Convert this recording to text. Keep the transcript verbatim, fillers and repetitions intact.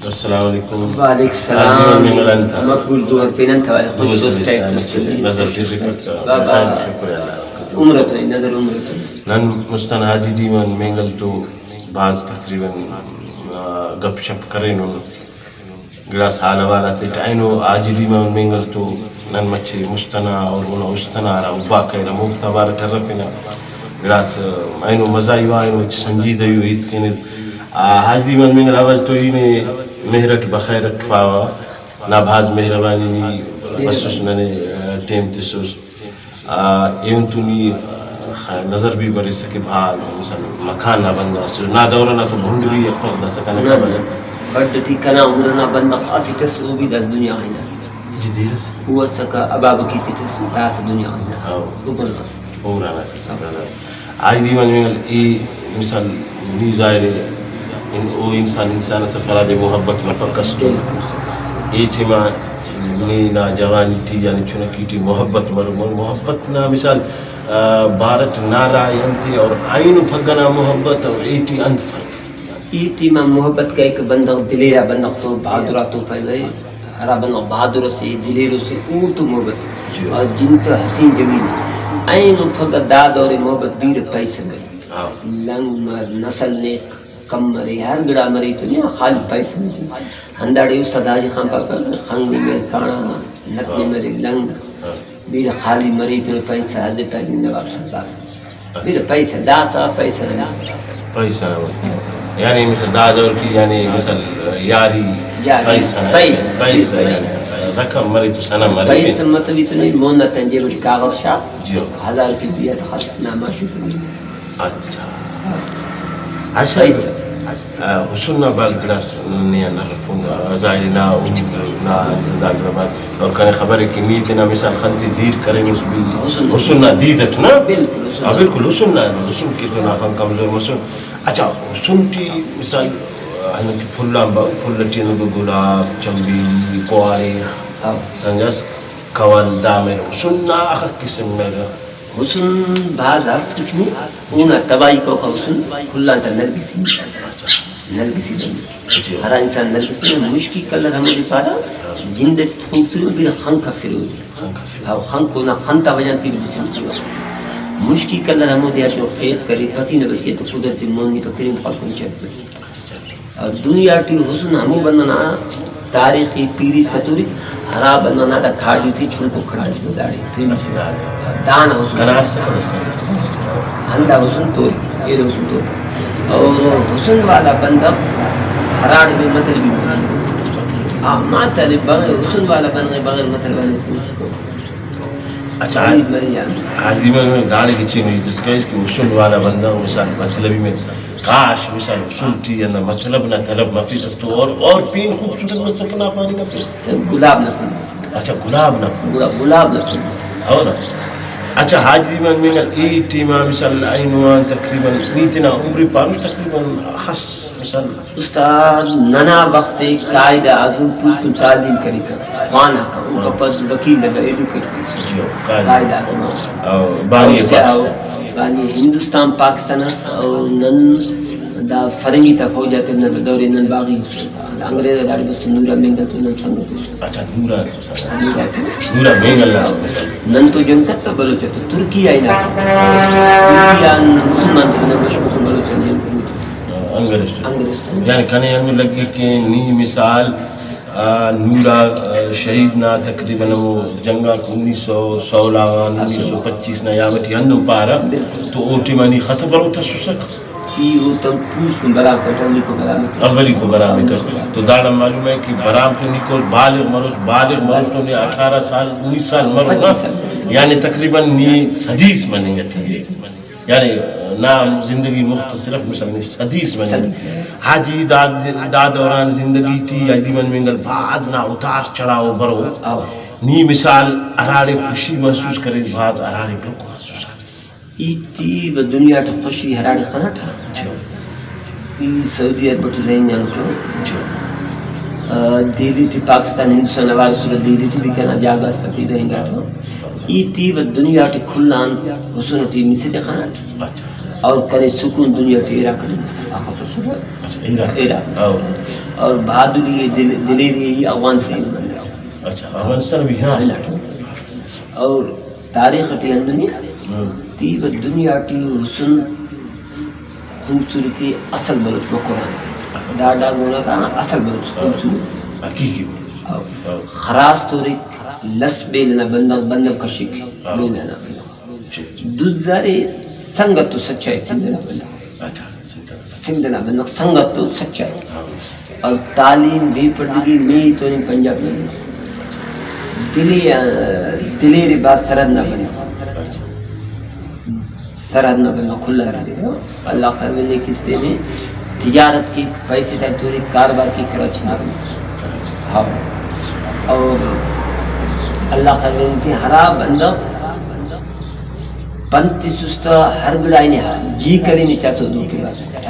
السلام علیکم۔ وعلیکم السلام۔ حاجی مینگل انت؟ مقبول ظہر پین انت؟ خوش دوست ہے، نظر شریف۔ بابا، شکر اللہ۔ عمر تو، نظر عمر تو۔ نن مستان حاجی دیوان مینگل تو بھاز تقریباً، آ، گپ شپ کرینن۔ گڑاس حال احوال آتیٹ اینو حاجی دیوان مینگل تو نن مچے مست ئنا اور اونا است ئنا ہرا حباک اریر ہموفتا بارٹ ہرفنہ۔ گڑاس اینو مزاحیو آ، اینو ہچ سنجیدہ ءُ ہیت کینہ۔ آ، حاجی دیوان مینگل، اول تو ای نے مہر اٹ بخیر اٹ پاوہ، نا بھاز مہربانی، نی بسس ننے، آ، ٹائم تسس۔ آ، ایہن تو نی، آ، خ-، نظر بھی بریسہ کہ بھاز مثلاً مکان نا بندغ اسے، نا دور ئنا تو بھنڈ بھی افک، داسہ کنے نہ، خبر نہ۔ ءِ۔ بڈ ٹی کنا عمر ئنا بندغ اسٹ ئس، او بھی داسہ دنیا غا ہنار۔ جی دیر ئس۔ او اسکہ ابابکی تیٹ ئس، داسہ دنیا غا ہنار۔ ہاں۔ او بندغ اسے۔ او رانا اسے سمجھانا۔ آج دیوان میں اے مثال نی ظاہر ءِ، ان-، او انسان، انسان اسے فرا دے محبت مفک اس تو۔ بالکل۔ اے ٹائما نی نا جوانی ٹی یعنی چنکی ٹی محبت مرو، مر-، محبت نا مثال، آ، بارٹ نا رائے انتے اور اینو پھگہ نا محبت اور اے ٹی انت فرق؟ ای ٹائما محبت کریکہ بندغ دلیرا بندغ تو، بہادر آ تو پائے، ہرا بندغ بہادر اسے، دلیر اسے، او تو محبت۔ جی۔ اور جن تو حسین جمیل۔ اینو پھگہ دا دور محبت بیرہ پیسہ مری۔ ہاں۔ لنگ مر، نسل نیک کم مرے، ہر گڑا مرے تو نی خالی پیسہ مری۔ ہنداڑے استاد حاجی خان پاپا خنگ نے مر کانا، نت نے ہاں۔ مرے لنگ۔ ہاں۔ بیرہ خالی مری تو پیسہ حضرت علی نواب سردار۔ بیرہ پیسہ داسہ پیسہ نا۔ پیسہ نا۔ یعنی مثال دا دور ٹی یعنی مثال یاری یاری، پیسہ نا۔ پیسہ۔ پیسہ یعنی رقم مرے تو صنم مرے۔ پیسہ مطلب اتنے مون نا تن جیب ٹی کاغذ شاپ۔ جی۔ ہزار روپے دیا تو خاص نا معشوق نہیں۔ اچھا۔ اچھا۔ پیسہ۔ آ، حسن نا بھاز گڑاس نی آن ہرفون، ظاہر نا عمر نا دا گڑا بھاز۔ اور کنے خبر ءِ کہ نی تینا مثال خن تے دیر کرینس بھی حسن۔ حسن نا دید اٹ نا؟ بالکل، حسن آ، نا۔ بالکل حسن نا، حسن کہ تو نا خن کمزور مسن۔ اچھا، حسن ٹی مثال، ہندن کہ پھل آن با-، پھل ٹی ہندن کہ گلاب، چمبیلی، پواڑیخ، ہاں۔ سمجھاس، کول، دا مر حسن نا اخہ قسم مر۔ حسن بھاز ہفت قسم ءِ۔ اونا تباہی کروکا حسن کل آن تا نرگسی۔ نرگسی بندغ۔ جی۔ ہرا انسان نرگسی نا مشکی کلر ہمودے پارہ، جند اٹ خوبصورت بیرہ خنک افرہ اودے۔ خنک افرہ۔ ہاں، خنک اونا خن تا وجہ تے بھی جسم ٹی۔ مشکی کلر ہمودے آ جو خیت کرے، پسینہ بسی تو قدرتی مون نی تو کریم خلکو چٹ۔ اور دنیا ٹی حسن ہمو بندغ نا تاریخی پیری اس کتوری، ہرا بندغ نا دا کھاڈی ٹی چنکو کھڈ اس داڑے پیری اس داڑے۔ دانا حسن۔ کنا اس کنا اس کنا۔ ہندا حسن توری، ایلو حسن توری۔ اور حسن والا بندغ ہراڑے بے مطلبی مطلب۔ ہاں، مطلب بغیر حسن والا بندغ بغیر مطلب نے پوچھ کو۔ اچھا، غریب مریان۔ حاجی من داڑے گچین ہیت اس کریس کہ حسن والا بندغ مثال مطلبی میں کاش مثال حسن ٹی ہندا مطلب نا طلب مفیس اس تو اور، اور پین خوبصورت مسکہ نا پاننگ افیس۔ سر، گلاب نا پھول مسکہ۔ اچھا، گلاب نا پھول۔ گڑا گلاب نا پھول مسکہ۔ ہو نا؟ اچھا، حاجی من مینگل ای ٹیم آ مثال اینو آن تقریباً نی تینا عمر پانوس تقریباً خس مثال۔ استاد، ننا وخت ءِ قائد اعظم پوسکن تعلیم کریکہ، خواناکہ، اوکا پد وکیل لگا، ایڈوکیٹ کیسہ۔ جی، قائد۔ قائد اعظم۔ او، بانی او، پاکستان۔ بانی ہندوستان پاکستان اس، او نن دا فرنگی تا فوج آتے نن دورے نن باغی اسن۔ انگریز داڑے بس نورا مینگل تو نن سنگت اس۔ اچھا، نورا تو سنگت۔ نورا تو۔ نورا مینگل نا۔ نن تو جنگ کتہ بلوچ تو ترکیہ ہنا۔ ترکیہ آن مسلمان تے نن بشخ مسلم بلوچ آن جنگ کریٹہ۔ انگریز تو۔ انگریز تو۔ یعنی کنے ہندن لگک کہ نی مثال، آ، نورا، آ، شہید نا تقریباً ہمو جنگ آک انیس سو سولہ غان، انیس سو پچیس نا یام ٹی ہندن پارہ، بالکل۔ تو او ٹائما نی ختم بروت اسسک؟ ای او تم پوسکن برام کٹ، اولیکو برام کٹ۔ اولیکو برام کٹ۔ تو داڑان معلوم ہے کہ برام تو نی کل بالغ مروس، بالغ مروس تو نی اٹھارہ سال، انیس سال مرو نا؟ پچیس سال۔ یعنی تقریباً نی صدی اس مننگ ٹی۔ یعنی نا زندگی مخت صرف مثال نی صدی اس مننگ۔ صدی۔ حاجی دا، دا دوران زندگی ٹی حاجی من مینگل بھاز نا اتار چڑھاؤ برو۔ آہو۔ نی مثال ہراڑے خوشی محسوس کرے، بھاز ہراڑے ڈکھ محسوس کرے۔ ای ٹی و دنیا ٹی خوشی ہراڑے خناٹ۔ جی۔ ای سعودی عرب ٹی رہینگانٹو۔ جی۔ آ، دہلی ٹی پاکستان ہندوستان اوار اسرہ، دہلی ٹی بھی کنا جاگہ اس ٹی رہینگانٹو۔ ای ٹی و دنیا ٹی کل آن حسن ٹی مسہ دے خناٹ۔ اچھا۔ اور کنے سکون دنیا ٹی عراق ٹی بس۔ آخس اسرہ۔ اچھا، عراق۔ عراق۔ ہاں۔ اور بہادری دل-، دلیری افغانستان بندغ۔ اچھا، افغانستان بھی، ہاں۔ اور تاریخ ٹی ہندنی ہاں۔ تیبہ دنیا ٹی حسن، خوبصورتی اصل بلوچ مکران۔ اصل۔ ڈاڈا گونا تا اصل بلوچ ہاں۔ خوبصورتی۔ حقیقی بلوچ۔ اور ہاں۔ خراس تو لس بیل نا بندغ، بندغ کشک ہاں۔ بیل نا بندغ۔ دز ارے سنگت تو سچا ءِ سندھ نا بندغ۔ اچھا، سندھ نا۔ سندھ نا بندغ سنگت تو سچا ءِ۔ ہاں۔ اور تعلیم بے پردگی میں تو نہیں پنجاب میں۔ دلی، آ، دلیرے با سرحد نا بندغ۔ اچھا۔ سرحد نا بندغ کھلا دلیرے۔ اللہ خیر میں نے کس دے میں تجارت کی پیسے تا توری کاروبار کی کراچی نا بندغ۔ ہاں۔ اور اللہ خیر میں نے ہرا بندغ پنت تسس تہ ہر گڑا نے جی کرے نے چاسو دو کے بعد۔